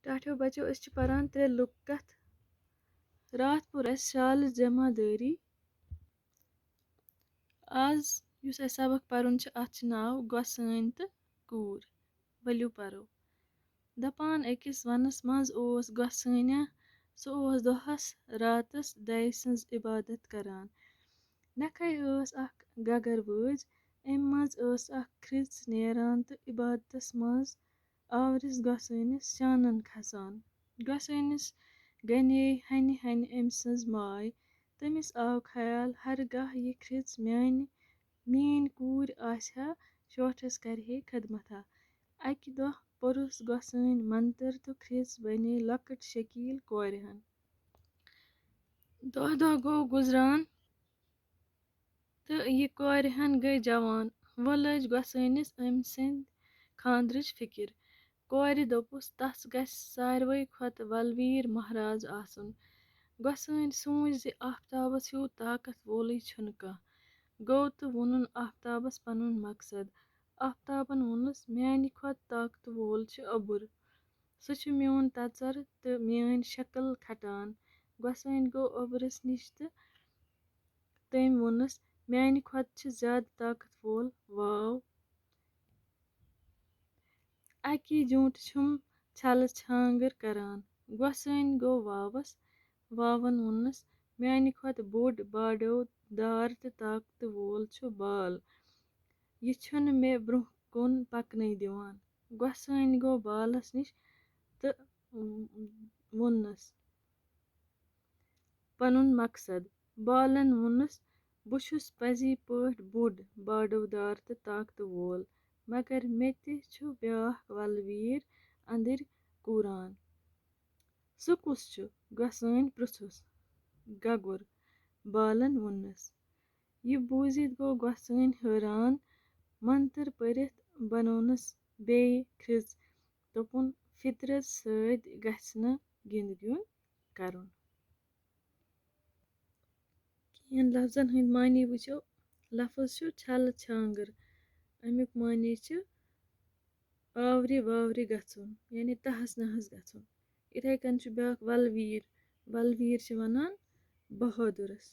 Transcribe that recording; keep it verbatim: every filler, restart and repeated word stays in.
ٹاٹھیو بچو، أسۍ چھِ پران ترٛےٚ لُکھ کتھ۔ راتھ پوٚر اَسہِ شالٕچ ذمہ دٲری۔ آز یُس اَسہِ سبق پرُن چھُ، اَتھ چھُ ناو گۄسٲنۍ تہٕ کوٗر۔ ؤلِو پرو۔ دپان أکِس ونس منٛز اوس گۄسٲنیا، سُہ اوس دۄہس راتس دَیہِ سٕنٛز عبادت کران۔ نکھے ٲس اکھ گگر وٲج، اَمہِ منٛز ٲس اکھ کھرٛژ نیران تہٕ عبادتس منٛز آورِس گۄسٲنِس شانن کھسان۔ گۄسٲنِس گنے ہنہِ ہنہِ أمۍ سٕنٛز ماے۔ تٔمِس آو خیال، ہرگاہ یہِ کھرٛژ میانہِ، میٲنۍ کوٗر آسہِ ہا، شوٹھس کرِ ہے خدمتھا۔ اکہِ دۄہ پوٚرُس گۄسٲنۍ منتر تہٕ کھرٛژ بنے لۄکٕٹ شکیٖل کورِ ہن۔ دۄہ دۄہ گوٚو گُزران تہٕ یہِ کورِ ہن گٔے جوان۔ وۄنۍ لٔج گۄسٲنِس أمۍ سٕنٛدِ خانٛدرٕچ فِکِر۔ کورِ دوٚپُس، تَس گژھِ ساروٕے کھۄتہٕ ولویٖر مہراز آسُن۔ گۄسٲنۍ سوٗنچ زِ آفتابس ہیوٗ طاقت وولٕے چھُنہٕ کانٛہہ۔ گوٚو تہٕ ووٚنُن آفتابس پنُن مقصد۔ آفتابن ووٚنُس، میانہِ کھۄتہٕ طاقتہٕ وول چھُ اوٚبُر۔ سُہ چھُ میون تژر تہٕ میٲنۍ شکل کھٹان۔ گۄسٲنۍ گوٚو اوٚبرس نِش تہٕ تٔمۍ ووٚنُس، میانہِ کھۄتہٕ چھُ زیادٕ طاقت وول واو۔ اکی جوٗنٹہٕ چھُم چھلہٕ چھانٛگٕر کران۔ گۄسٲنۍ گوٚو واوس۔ واوَن ووٚنُس، میانہِ کھۄتہٕ بوٚڑ باڈو دار تہٕ طاقتہٕ وول چھُ بال۔ یہِ چھُنہٕ مےٚ برٛونٛہہ کُن پکنٕے دِوان۔ گۄسٲنۍ گوٚو بالس نِش تہٕ ووٚننس پنُن مقصد۔ بالن ووٚنُس، بہٕ چھُس پزی پٲٹھۍ بوٚڑ، باڈو دار تہٕ طاقتہٕ وول، مگر مےٚ تہِ چھُ بیٛاکھ ولویٖر أنٛدٕرۍ کوٗران۔ سُہ کُس چھُ؟ گۄسٲنۍ پرٛژھُس۔ گگُر، بالن ووٚننس۔ یہِ بوٗزِتھ گوٚو گۄسٲنۍ حٲران۔ منتر پٔرِتھ بنوونس بیٚیہِ کھرٛژ۔ دوٚپُن، فطرت سۭتۍ گژھِ نہٕ گِنٛد گیُنٛد کرُن۔ کینٛہَن لفظن ہٕنٛدۍ معنی وٕچھو۔ لفظ چھُ چھلہٕ چھانٛگٕر۔ اَمیُک معنی چھُ آورِ واورِ گژھُن، یعنی تہس نہس گژھُن۔ یِتھَے کٔنۍ چھُ بیٛاکھ ولویٖر۔ ولویٖر چھِ وَنان بہادُرس۔